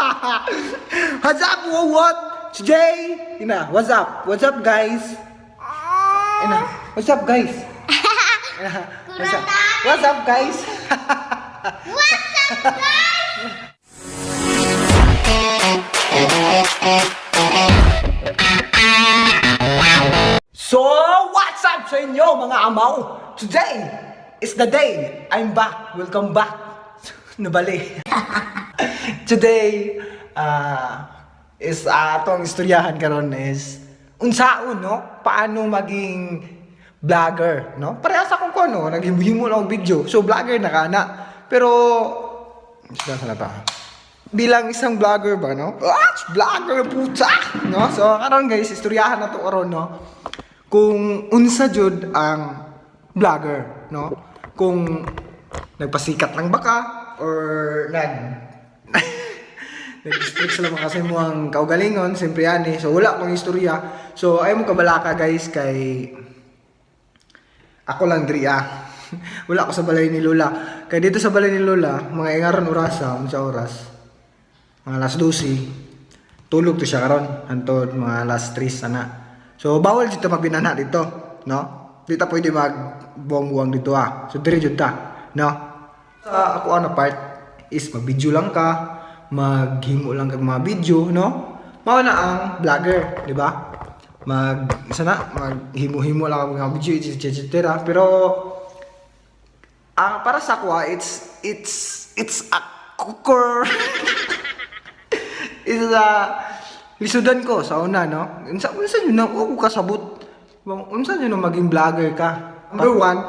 What's up, what? Today, ina, what's up? What's up, guys? Ina, what's up, guys? Ina, what's up? What's up, guys? What's up, guys? So, what's up sa inyo, mga amaw? Today is the day. I'm back. Welcome back. Nabali. Today, is atong istoryahan karon is unsaon, no? Paano maging vlogger, no? Parehas akong kuno, naghimo-himo lang og video. So, vlogger na ka na. Pero, sila sa ta. Bilang isang vlogger ba, no? Ah, vlogger puta, no? So, karon guys, istoryahan na to karon, no? Kung unsa jud ang vlogger, no? Kung nagpasikat lang ba ka or nag-speak sila mga kasi mo ang kaugalingon, siyempre yan eh. So wala akong istorya. So ayaw mo kabalaka, guys, kay ako lang diri ah. Wala ako sa balay ni Lola. Kay dito sa balay ni Lola, mga ingaron orasa, unsa oras? Mga alas 12. Tulog to siya karon hantod mga alas 3 sana. So bawal dito magbinana dito, no? Di ta pwede mag buwang-buwang dito ah. So diri jud ta, no? Sa ako ano part is mag-video lang ka, maghimo lang kag mga video, no? Mao na ang vlogger, di ba? Mag sana maghimo-himo lang kag mga video, etc. etc. Pero ang para sa ako, ah, it's a cooker. Is a lisudan ko sa una, no? Unsa yun na ako kasabot. Bang, unsa yun na maging vlogger ka? Number one,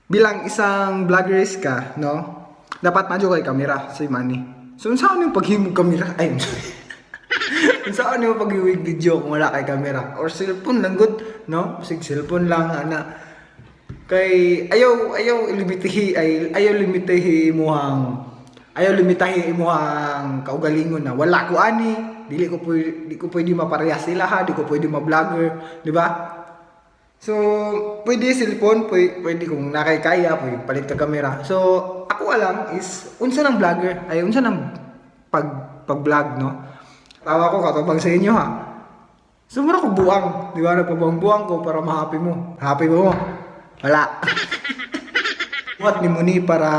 bilang isang vloggerist ka, no? Dapat madyo kay kamera sa money. So unsa yung paghimo kamera? Ay, unsa yung paghimo video kung wala kay kamera or cellphone lang good, no? Sig cellphone lang ana. Kay ayaw ayaw ilimitihi ay ayaw limitihi imuhang ayaw limitahi imuhang kaugalingon na wala ko ani, dili ko pwede, di ko pwede maparehas sila ha, di ko pwede ma-vlogger, di ba? So, pwede cellphone, pwede, pwede kung nakay kaya, pwede palit ka kamera. So, ako alam is unsa ng vlogger, ay unsa ng pag pag-vlog, no? Tawa ko katubang sa inyo ha. So, mura ko buwang, di ba? Nagpabuang-buwang ko para ma-happy mo. Happy ba mo? Wala. Buhat ni mo ni para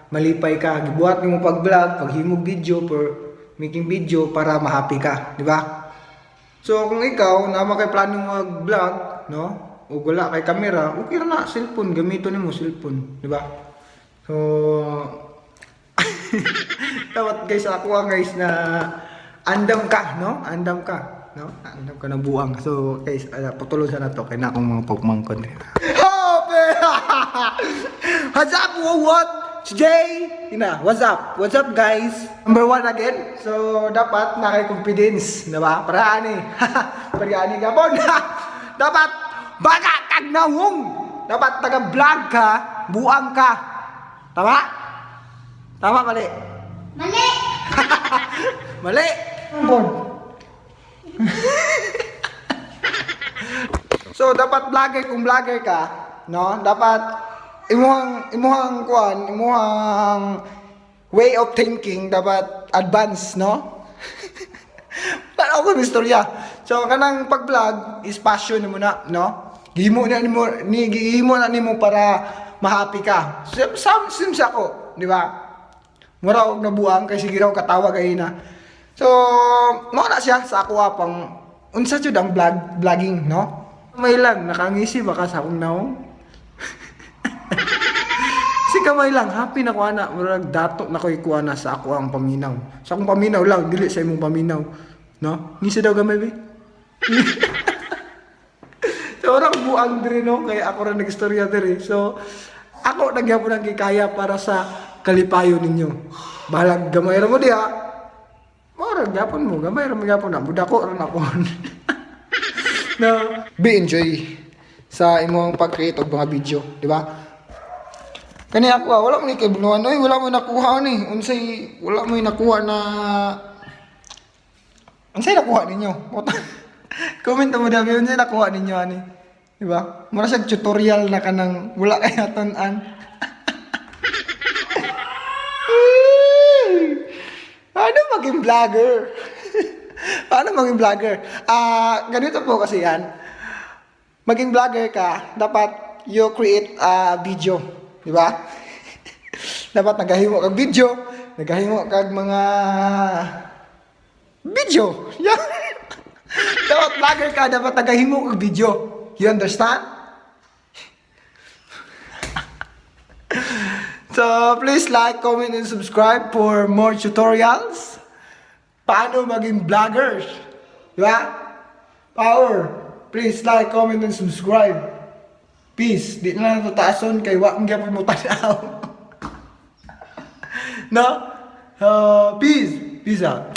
malipay ka. Gibuhat nimo pag-vlog, paghimog video, for making video para ma-happy ka, di ba? So kung ikaw naa kay plano mag-vlog, no? O wala kay kamera, okay ra na cellphone, gamiton nimo cellphone, di ba? So dapat guys, ako ang guys na andam ka, no? Andam ka, no? Andam ka na buang. So guys, putulon sa na to kay na akong mga pagmangkon. Hope! What's up, what? Today, ina, what's up? What's up, guys? Number one again. So, dapat na kay confidence, di ba? Para ani. Para ani gapon. Dapat baga kag nawong. Dapat taga-vlog ka, buang ka. Tama? Tama, mali? Mali! Mali! Bon. So dapat vlogger kung vlogger ka, no? Dapat imuhang kuan, imuhang way of thinking dapat advance, no? Para ako istorya. So kanang pag-vlog is passion nimo na, no? Gihimo na nimo ni gihimo na nimo para ma-happy ka. Same same, same sa ako, di ba? Mura og nabuang kay sige raw katawa kay na. So, mao na siya sa ako ah, pang unsa jud ang vlogging, no? May lang nakangisi baka sa akong naong. Si kamay lang happy na ko ana, murag dato na ko ikuha na sa ako ang paminaw. Sa akong paminaw lang, dili sa imong paminaw, no? Ngisi daw gamay be. So, orang buang diri no, kay ako ra nagistorya diri. So, ako nagyapon ang gikaya para sa kalipayon ninyo. Bahalag gamay ra mo diha. Mao ra gyapon mo, gamay ra mo gyapon na. Budako ra na ko. No, be enjoy sa imong pag-create og mga video, di ba? Kani ako ah, wala mo ni kay oy, wala mo nakuha ni. Unsay wala mo nakuha na unsay nakuha ninyo? Comment mo daw unsay nakuha ninyo ani. Di ba? Mura siya tutorial na kanang wala kay natun-an. Paano maging vlogger? Paano maging vlogger? Ah, ganito po kasi yan. Maging vlogger ka, dapat you create a video, di ba? Dapat nagahimo kag video, nagahimo kag mga video. Yeah. Dapat vlogger ka, dapat nagahimo kag video. You understand? So, please like, comment, and subscribe for more tutorials. Paano maging vloggers? Di ba? Power! Please like, comment, and subscribe. Peace. Di na lang tataason kay wa man gyapon mo tanaw. No? Peace. Peace out.